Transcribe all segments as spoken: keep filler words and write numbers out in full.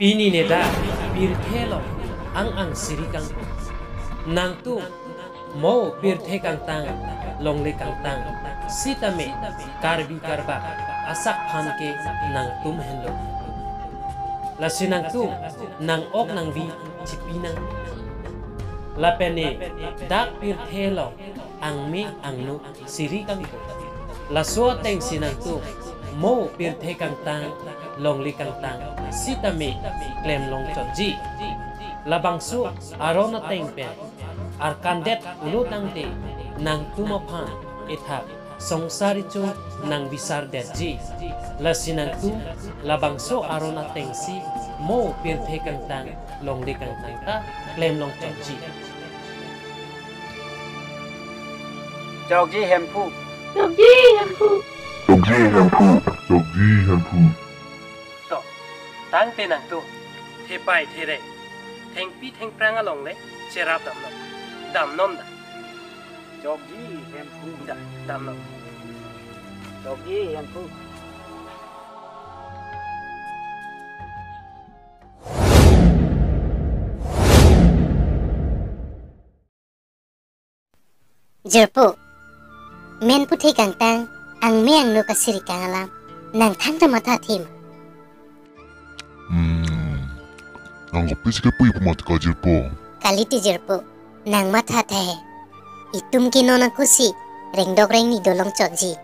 Pini nedak pirthe along ang-ang siri kangkok. Nangtum mo pirthe kangtang, longle kangtang sitame Karbi Karbak asakphan ke nangtum henlo. Lasi nangtum nang-ok nangvi chipi nang. Lapen nedak pirthe along angme angno siri kangkok. Laso atengsi nangtum mo pirthe kangtang, longle kangtang sitame klem longchotji. Labangso aron ateng pen arkandet pulo tangte nangtum aphan ethap Songsar Recho nangvisardetji. Lasi nangtum labangso aron atengsi mo pirthe kangtang, longle kangtang ta klem longchotji. Chokji Hemphu. Chokji Hemphu. Chokji Hemphu. Chokji Hemphu. To, tangte nangtum thepai thereng, thengpi thengphrang along le cherap damnon. Damnon da. Chokji Hemphu. Da, damnon. Chokji Hemphu. Jirpo, men puthe kangtang angme angno kasiri kang alam nang thangta mathathe ma? Hmm. Nang kopisi kepu ipu mat ka jirpo? Kalite jirpo, nang mathathe he. Itum ke non ako si rengdok rengni dolongchotji.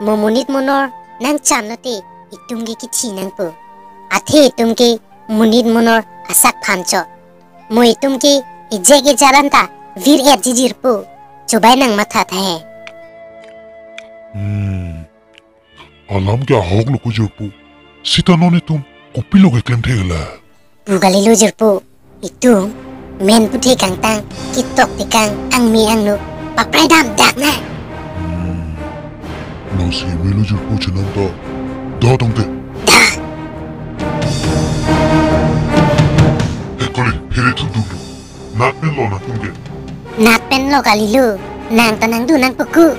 Mo monit monor nangchan lote itum ke kithi nangpo. Athe itum ke monit monor asakphan chot. Mo itum ke ejek ejaran ta vir-etji jirpo. Chobai nang mathathe he. Hmm. Alam ke ahok lo ko jirpo. Sita non itum kopilo keklem thek la? Pu kalilo jirpo. Itum men puthe kangtang, ketok tekang angme angno paprai dam dak na. Hmm. Nang si melo jirpo chenam ta. Da tangte. Da. He kali, phere thu dulu. Nat pen lo nangtum ke? Nat pen lo kalilo. Nang ta nangdun nangpo ko.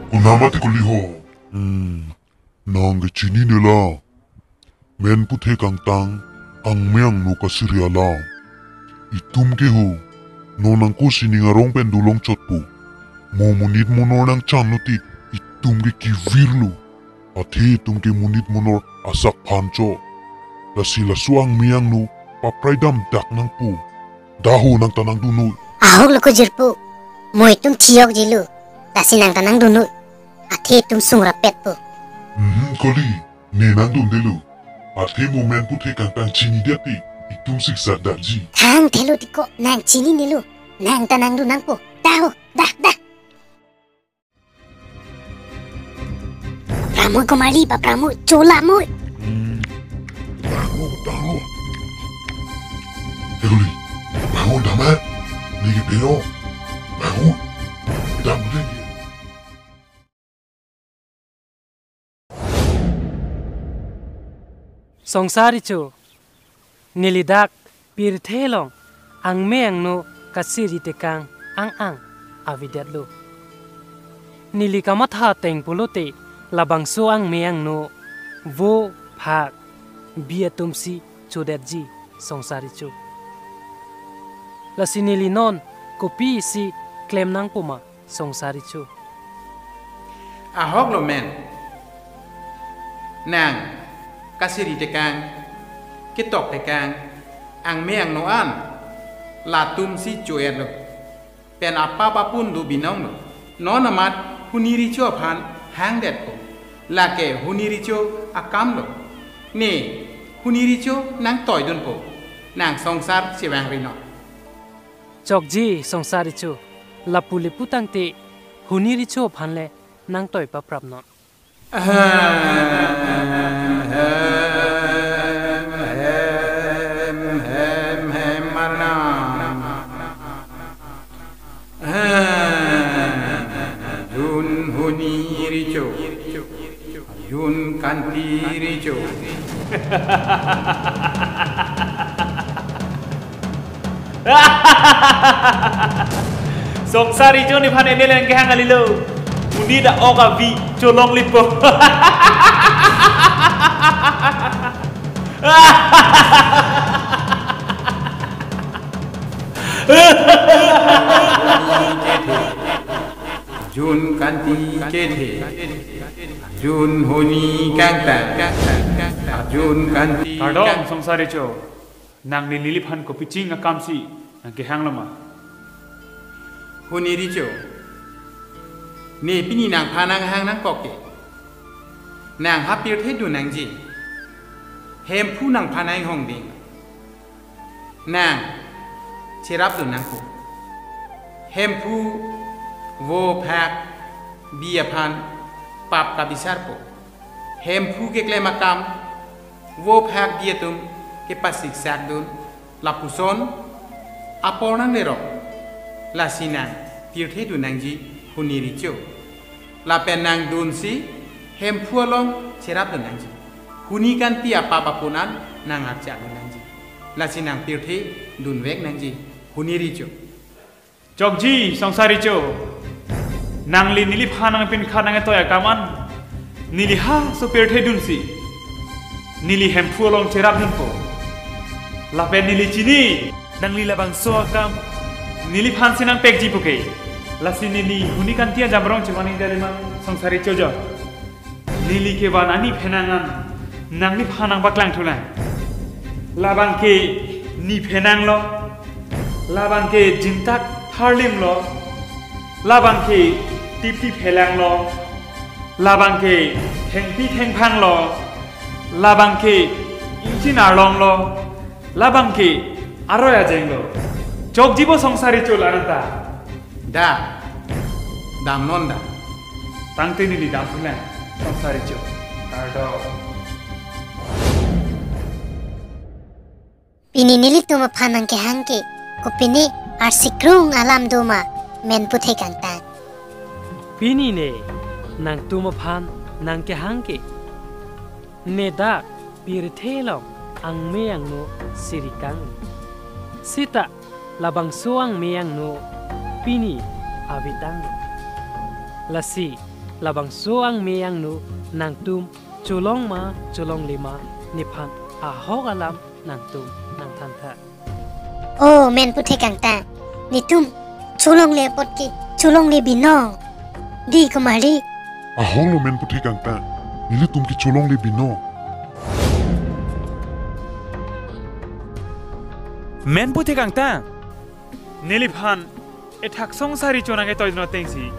Ko nama te kali ho. Hmm. Nang ke chinine la? Men puthe kangtang angme angno kasiri alam. Itum ke ho, non ako sining arong pen dolongchotpo. Mo monit monor nangchan lote itum ke kevir lo. Athe itum ke monit monor asakphan chot. Lasi laso angme angno paprai dam dak nangpo. Da ho, nang ta nangdun noi. Ahok lo ko jirpo. Mo itum thi-okji lo. Lasi nang ta nangdun noi. Athe itum sungrap-etpo. Mhm, kali, ne nangdunde lo. Athe mo men puthe kangtang chinidet te itum siksak dakji. Thangthelo tiko, nang chinine lo. Nang ta nangdun nangpo. Da ho, da, da. Pramoi ko mali, ba pramoi, chola moi. Hmm. Bango, bango. He kali, bango dam he. Ne kephe ho. Bango. Dam ding. Songsar Recho, neli dak pirthe along angme angno kasiri tekang ang-ang avedetlo. Neli kamatha ateng pulote labangso angme angno vo phak bi atumsi chodetji Songsar Recho. Lasi neli non kopisi klem nangpo ma Songsar Recho? Ahok lo men. Nang kasiri tekang, ketok tekang angme angno an latumsi cho-etlo. Pen apap apun do binong lo. Non amat Huni Recho aphan hangdetpo. Lake Huni Recho akam lo. Ne Huni Recho nangtoidunpo. Nang Songsar chevangri non. Chokji Songsar Recho, lapu le pu tangte Huni Recho aphan le nangtoi paprap non. Jun Huni Recho. Jun Kanti Recho. Songsar Recho nephan enelen kehang kalilo. Monit a-ok avi cholonglipo. Arjun Kanti Kethe, Arjun Huni Kangtang, Arjun Kanti Kardom, Kang- Songsar Recho. Nangli neliphan kopiching akamsi nangkehanglo ma? Huni Recho, ne pini nangphan nanghang nangkok ke. Nang ha pirthe dun nangji. Hemphu nangphan nanghongding. Nang cherapdun nangpo. Hemphu vo phak bi aphan pap kabisarpo. Hemphu keklem akam vo phak bi atum kepasiksakdun, lapuson apor nanglerok. Lasi nang pirthe dun nangji, Huni Recho. Lapen nang dunsi Hemphu along cherapdun nangji. Huni Kanti apap apun an nang archakdun nangji. Lasi nang pirthe dunvek nangji, Huni Recho. Chokji, Songsar Recho. Nangli neliphan nangpinkhat nangketoi akam an neli ha so pirthe dunsi neli Hemphu along cherapdunpo. Lapen neli chini, nangli labangso akam neliphansi nangpekji puke. Lasi neli Huni Kanti ajamrong chevan-ik dali ma, Songsar Recho jo. Neli kevan ani phenang an nangliphan nangpaklangthulang. Labang ke ne phenanglo, labang ke jintak tharlimlo, labang ke tipi phelanglo, labang ke thengpi thengphanglo, labang ke ingchin arlonglo, labang ke aroi ajenglo. Chokji bo, Songsar Recho, la-an ta? Da, damnon da. Tangte neli damthulang, Songsar Recho. Kardom. Pini nelitum aphan nangkehang ke kopine arsikrung alam do ma, Menputhe Kangtang? Pini ne nangtum aphan nangkehang ke, ne dak pirthe along angme angno sirikang. Sita labangso angme angno pini avedang. Lasi labangso angme angno nangtum cholong ma cholongle ma, nephan ahok alam nangtum nangthantha. O Menputhe Kangtang, netum cholongle apot ke cholongle binong. Di kumari. Ahoklo Menputhe Kangtang, nelitum ke cholongle binong. Menputhe Kangtang, neliphan ethak Songsar Recho nangketoidun atengsi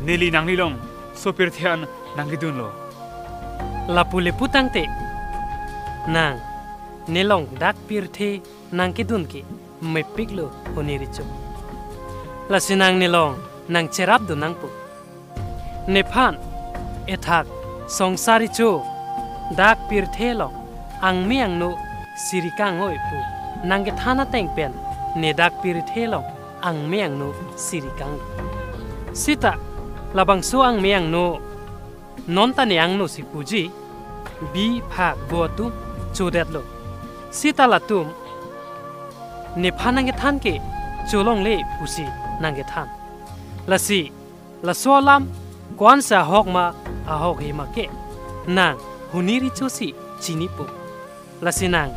neli nanglilong so pirthe an nangkedunlo. Lapu le pu tangte, nang nelong dak pirthe nangkedun ke mepiklo, Huni Recho. Lasi nang nelong nangcherapdun nangpo. Nephan ethak Songsar Recho dak pirthe along angme angno sirikang oi pu nangkethan ateng pen, ne dak pirthe along angme angno sirikang. Sita labangso angme angno non ta ne angno si puji, bi phak vo atum chodetlo. Sita latum nephan nangkethan ke cholongle pusi nangkethan. Lasi laso alam ko-ansi ahok ma ahokhe ma ke, nang Huni Recho si chinipo. Lasi nang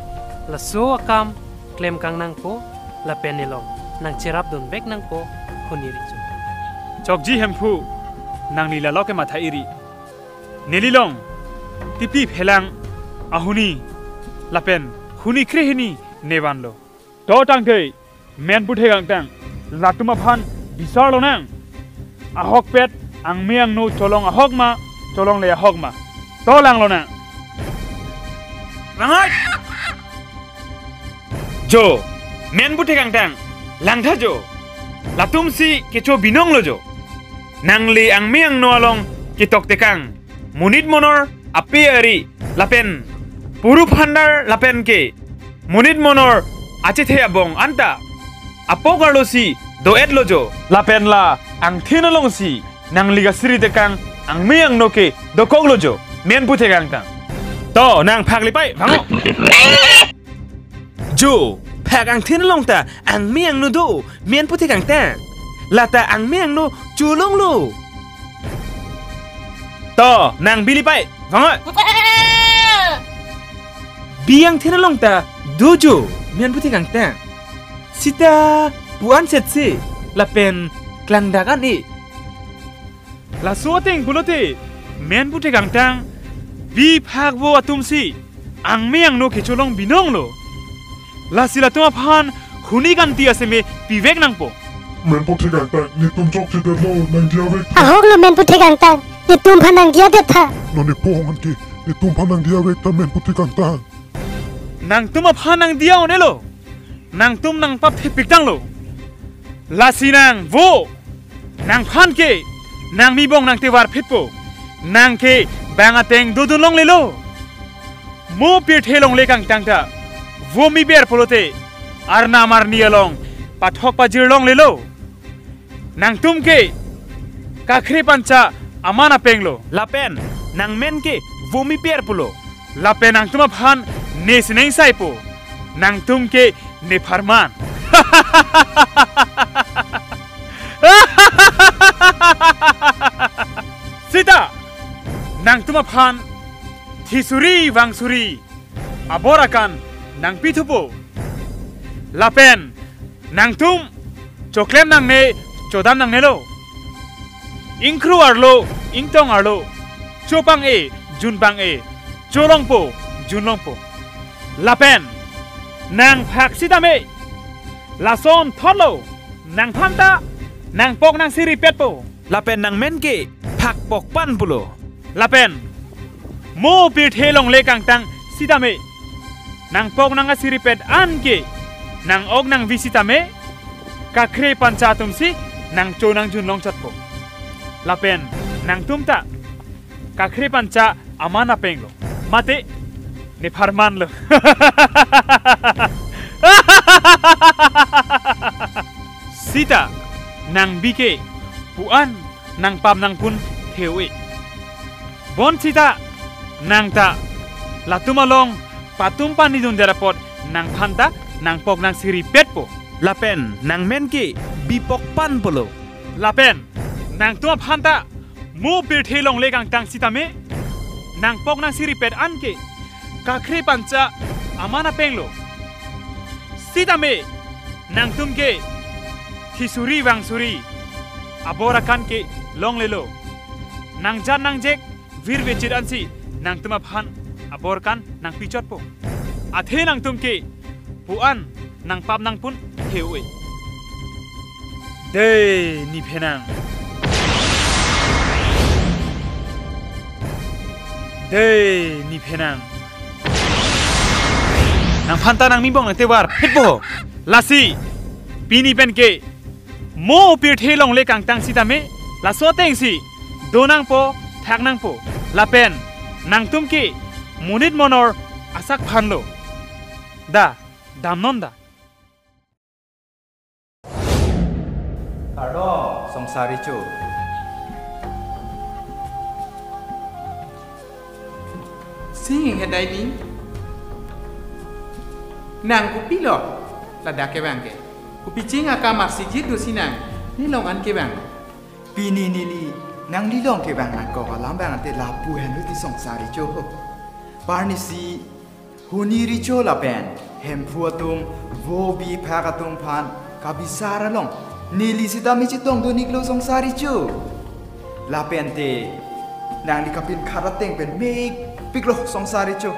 laso akam klemkang nangpo, lapen nelong nangcherapdunvek nangpo, Huni Recho. Chokji Hemphu, nangli lalo kematha iri. Nelilong tipi phelang ahuni lapen huni kre hini ne vanlo. To tangte, Menputhe Kangtang, latum aphan bisar lonang. Ahokpet angme angno cholong ahok ma, cholongle ahok ma, to lang lonang. Rangai! Jo, Menputhe Kangtang, langtha jo. Latumsi kecho binonglo jo. Nangli angme angno along ketoktekang monit monor ape ari lapen puru phandar lapen ke monit monor achethe abong anta apok arlosi do-etlo jo. Lapen la angthin alongsi nangli kasiritekang angme angno ke dokoklo jo, Menputhe Kangtang. To, nang phak lipai, vango. Jo, phak angthin along ta angme angno do, Menputhe Kangtang. Lata angme angno cholonglo. To, nang bi lipai, vango. Bi angthin along ta do jo, Menputhe Kangtang. Sita pu-an setsi lapen klangdak an-e. Laso ateng pulote, men pu thekangtang, bi phak vo atumsi angme angno kecholong binonglo. Lasi latum aphan huni kanti aseme pivek nangpo. Men pu thekangtang, netum chokchedetlo, nangdiya vek tha. Ahoklo men pu thekangtang, netum aphan nangdiyadet tha. Non nepong anke, netum aphan nangdiya vek tha men pu thekangtang. Nangtum aphan nangdiya un-elo. Nangtum nangpap thepik tanglo. Lasi nang vo, nangphan ke nangmibong nangtevar phitpo. Nang ke bang ateng dodun longlelo. Mo pirthe longle kangtang ta vo miper pulote, arnam arni along pathok pajir longlelo. Nangtum ke kakhre pancha aman apenglo. Lapen nangmen ke vo miper pulo. Lapen nangtum aphan ne sining saipo. Nangtum ke nepharman. Sita, nangtum aphan thisuri vangsuri abor akan nangpithupo. Lapen nangtum choklem nangne, chodam nangnelo. Ingkru arlo, ingtong arlo, chopang-e, junpang-e, cholongpo, junlongpo. Lapen nang phak sitame, lason thotlo, nangphan ta nangpok nangsiripetpo. Lapen nangmen ke phak pokpan pulo. Lapen mo pirthe longle kangtang sitame, nangpok nangasiripet an ke nang-ok nangvi sitame, kakhre pancha atumsi nangcho nangjun longchotpo. Lapen nangtum ta kakhre pancha aman apenglo. Mate, nepharmanlo. Sita, nang bi ke pu-an nangpap nangpun theu-e. Bonsita, nang ta latum along patum panidundet apot nangphan ta nangpok nangsiripetpo. Lapen nangmen ke bi pokpan pulo. Lapen nangtum aphan ta mo pirthe longle kangtang sitame, nangpok nangsiripet an ke kakhre pancha aman apenglo. Sitame nangtum ke thisuri vangsuri abor akan ke longlelo. Nangjat nangjek virvechit ansi nangtum aphan abor akan nangpichotpo. Athe nangtum ke pu-an nangpap nangpun theu-e. Dei, nephenang. Dei, nephenang. Nangphan ta nangmibong nangtevar phitpo. Lasi pini pen ke mo pirthe longle kangtang sitame, laso atengsi do nangpo, thak nangpo. Lapen nangtum ke monit monor asak phanlo. Da, damnon da. Kardom, Songsari Cho. Sing he dai ni. Nang kopilo ladak kevang ke? Kopi ching akam arsik jit do si nang, nelong an kevang? Pini neli nanglilong kevang nangkok alam abang ante lapu henlo ti Songsari Cho. Parnisi huni richo lapen Hemphu atum, vo bi phak atum aphan kabisar along neli sitame chetongdun-iklo Songsari Cho. Lapen te nangli kapinkhat ateng pen mepiklo Songsari Cho.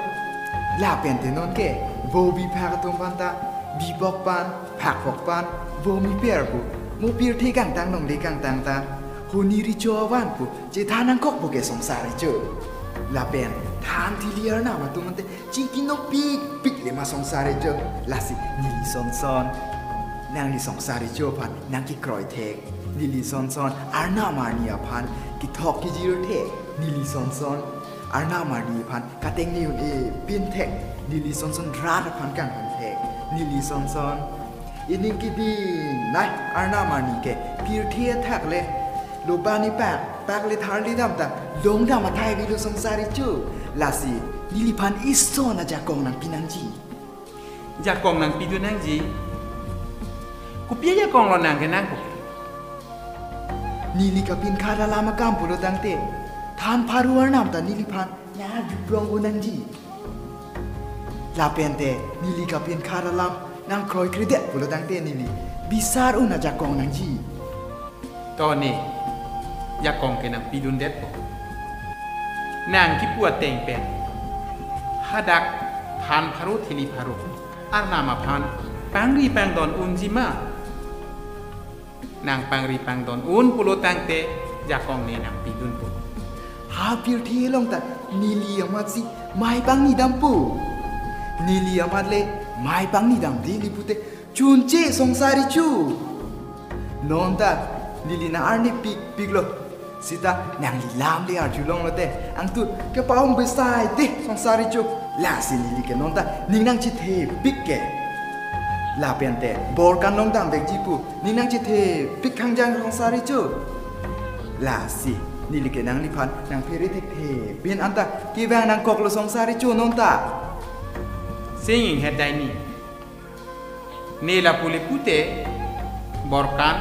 Lapen te non ke vo bi phak atum aphan ta bi pokpan, phak pokpan, vo miper pu, mo pirthe kangtang longle kangtang ta huni richo avan pu chethan nangkokpo ke Songsari Cho. Lapen than thili arnam atum ante chingki nopikpik le ma Songsari Cho. Lasi neli sonson, nangli Songsari Cho aphan nangkekroi thek. Neli sonson arnam arni aphan kethok kejir thek. Neli sonson arnam arni aphan kateng ni un-e pin thek. Neli sonson rat aphan kanghan thek. Neli sonson ining keding nai arnam arni ke pirthe athak le, loban ipak pak le tharli dam ta longdam athai avelo Songsari Cho. Lasi neliphan ison ajakong nangpi nangji. Jakong nangpidun nangji? Kopi ajakong lo nang kenangkok? Neli kapinkhat alam akam pulo tangte, than pharo arnam ta neliphan nangjuprong un nangji. Lapen te neli kapinkhat alam nangkroikredet pulo tangte neli bisar un ajakong nangji. To ne, jakong ke nangpidundetpo. Nang kipu ateng pen hadak than pharo thili pharo arnam aphan pangri pangdon unji ma? Nang pangri pangdon un pulo tangte jakong ne nangpidunpo. Ha pirthe along ta neli amatsi mei pangnidampo. Neli amat le mei pangnidamde neli pute chunche Songsar Recho. Non ta neli nang-arni pikpiklo. Sita nangli lam le arjulonglo te, angtu kepaung besai te Songsar Recho. Lasi neli ke non ta ning nangchethepik ke. Lapen te Borkan along damvekji pu ning nangchethepik khangjang Songsar Recho. Lasi neli ke nangliphan nangphere thekthe pin anta kevang nangkoklo Songsar Recho non ta. Sing Inghe Daini. Ne lapu le pute Borkan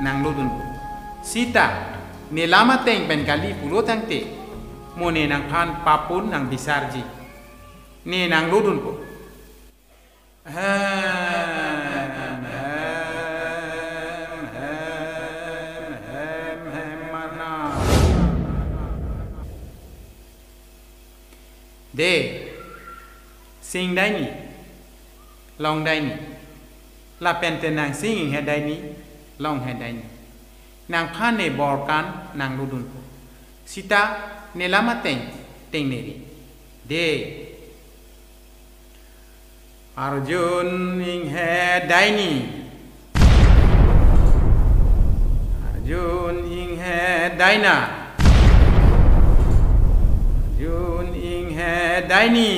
nanglodunpo. Sita ne lam ateng pen kali pulo tangte mo ne nangphan pap pun nangbisarji. Ne nanglodunpo. Hem, hem, hem, hem, hem, mana. De, Sing Daini, Long Daini, lapen te nang Sing Inghe Daini, Long Inghe Daini. Nangphan ne Borkan nanglodunpo. Sita ne lam ateng tengneri. De. Arjun Inghe Daini. Arjun Inghe Daina. Arjun Inghe Daini.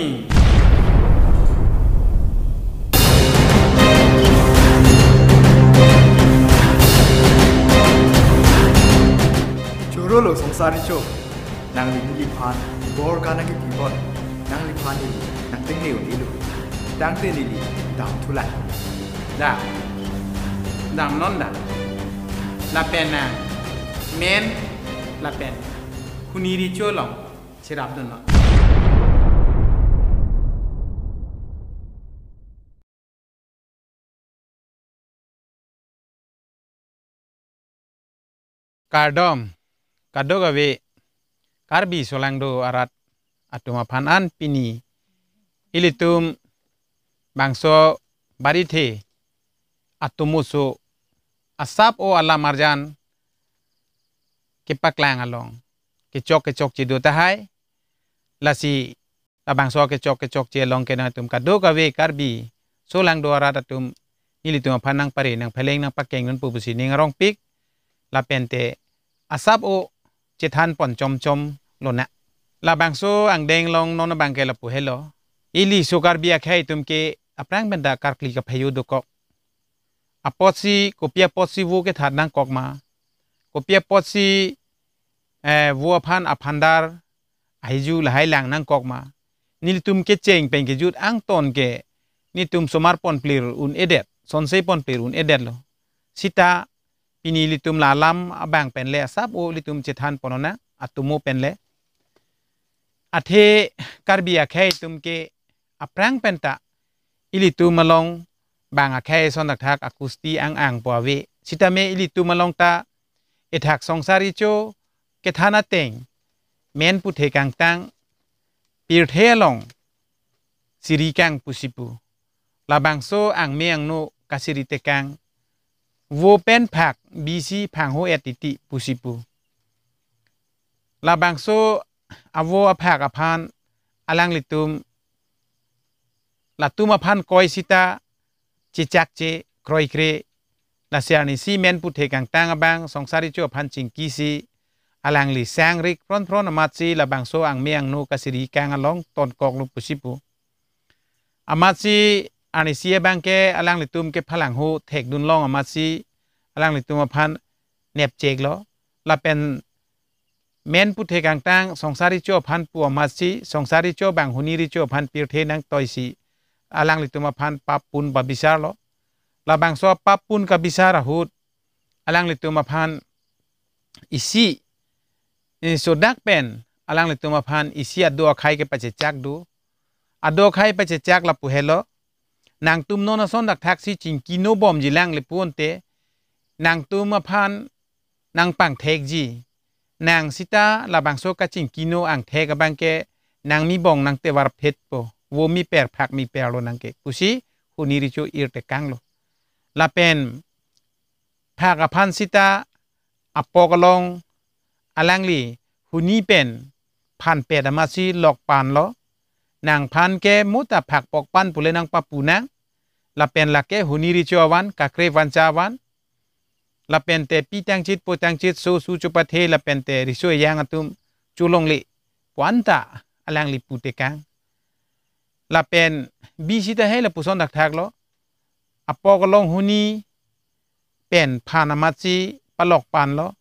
Chorolo Songsar Recho. Nangli neliphan Borkan nangkipi apot nangliphan neli nangtengne un-elo. Tangte neli damthulang. Da. Damnon da. Lapen nang men lapen huni Recho along cherapdunnon. Kardom, kadokave Karbi solangdo arat atum aphan an pini ilitum bangso barithe atum oso asap o alam arjan kepaklang along kechok kechokche do tahai. Lasi labangso kechok kechokche along ke nangtum kadokave Karbi solangdo arat atum nelitum aphan nangpare nangpheleng nangpakengdunpo pusi ning arongpik. Lapen te asap o chethanpon chomchom lonang. Labangso angdeng along non abang ke lapu helo. Ili so Karbi akhei atum ke aphrang pen ta karkli kaphayo dokok. Apotsi, kopi apotsi vo kethat nangkok ma, kopi apotsi, eh, vo aphan aphandar ahiju lahai lang nangkok ma, nelitum kecheng pen kejut angton ke netum somarpon plir un-edet, sonseipon plir un-edetlo. Sita pini ilitum la alam abang pen le asap o ilitum chethanpon lonang, atum o pen le. Athe Karbi akhei atum ke aphrang pen ta ilitum along bang akhei ason thakthak akusti ang-angpo ave. Sitame ilitum along ta ethak Songsar Recho kethan ateng men puthe kangtang pirthe along sirikang pusi pu. Labangso angme angno kasiritekang vo pen phak bisi phangho-et titi pusi pu. Labangso avo aphak aphan alanglitum latum aphan koi sita chechakche kroikre. Lasi arnisi men puthe kangtang abang Songsar Recho aphan chingkisi alangli sangrik phron phron amatsi labangso angme angno kasirikang along tonkoklo pusi pu. Amatsi arnisi abang ke alanglitum kephalangho thekdunlong amatsi alanglitum aphan nepcheklo. Lapen men puthe kangtang Songsar Recho aphan pu amatsi Songsar Recho bang huni Recho aphan pirthe nangtoisi alanglitum aphan pap pun pabisarlo. Labangso pap pun kabisar ahut alanglitum aphan isi, eh, sodak pen alanglitum aphan isi ado akhei kepachechak do. Ado akhei pachechak lapu helo. Nangtum non ason thakthak si chingki no bomji lang le pu ante nangtum aphan nangpangthekji. nang sita labangso kachingkino angthek abang ke nang mi bong nang tevar phet po, vo mi per phak mi per lo nang ke pusi huni recho ir tekang lo. Lapen phak aphan sita apok along alangli huni pen phan pet amatsi lok pan lo. Nang phan ke mo ta phak pok pan pule nang papu nang. Lapen lake huni recho avan, kakre vancha avan. Lapen te pi tangchit po tangchit so su chopathe lapen te riso yang atum cholongle pu-an ta alangli pu tekang. Lapen bi sita he lapuson thakthak lo. Apok along huni pen phan amatsi palok pan lo.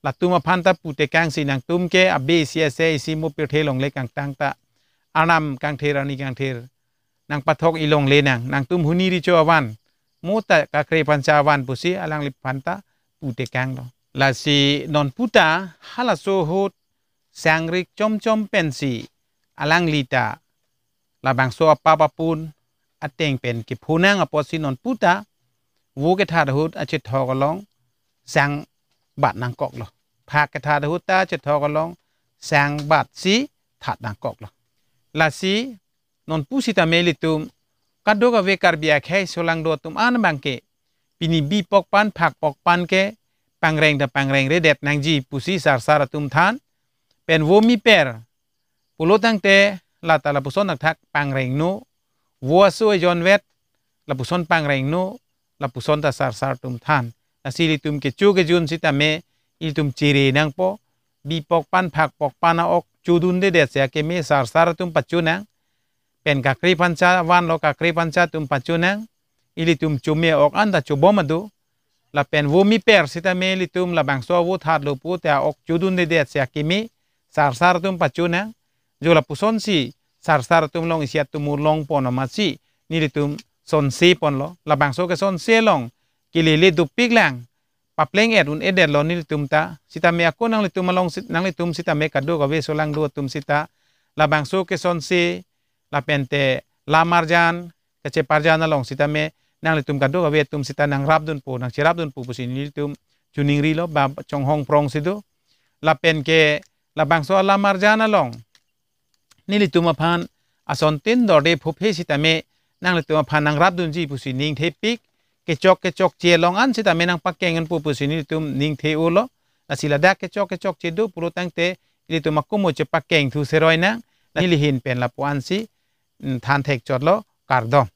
Latum aphan ta pu tekang si nangtum ke abe isi ase isi mo pirthe longle kangtang ta arnam kangthir arni kangthir nang pathok ilongle nang, nangtum huni recho avan mo ta kakre vancha avan pusi alangliphan ta pu tekang lo. Lasi non puta halaso ahut sangrik chomchom pensi alangli ta labangso apap apun ateng pen kepho nang apotsi non puta vo kethat ahut achethok along sang bat nangkok lo. Phak kethat ahut ta achethok along sang bat si that nangkok lo. Lasi non pusitame ilitum kadokave Karbi akhei solangdo atum an abang ke pini bi pok pan phak pok pan ke pangreng ta pangreng redet nangji pusi sarsar atum than. Pen vo mi per pulo tangte lata lapuson thakthak pangreng no, vo aso ejon vet lapuson pangreng no, lapuson ta sarsar atum than. Lasi ilitum kecho kejun sitame ilitum chere nangpo, bi pok pan phak pok pan a-ok chodundedet si akeme sarsar atum pacho nang. Pen kakre vancha avan lo, kakre vancha atum pacho nang. Ilitum chome ok an ta chobom adu. Lapen vo mi per sitame ilitum labangso vo that lo pu te a-ok chodundedet si akeme sarsar atum pacho nang. Jo lapusonsi sarsar atum along isi atum mur longpon amatsi nelitum sonse pon lo. Labangso kesonse along kelele dopik lang papleng et un-edet lo nelitum ta. Sitame ako nanglitum along sit-, nanglitum sitame kadokave solangdo atum sita labangso kesonse lapen te lam arjan kacheparjan along sitame nanglitum kadokave atum sita nangrapdunpo, nangcherapdunpo pusi nelitum choningri lo, ba chonghong prong si do. Lapen ke labangso alam arjan along nelitum aphan asontin dorde phuphe sitame nanglitum aphan nangrapdunji pusi ningthepik, kechok kechokche along an sitame nangpakeng unpo pusi nelitum ningthe-o lo. Lasi ladak kechok kechokche do pulo tangte ilitum akomo chepakeng thu seroi nang, neli ahin pen lapu ansi, mm, than thekchot lo, kardom.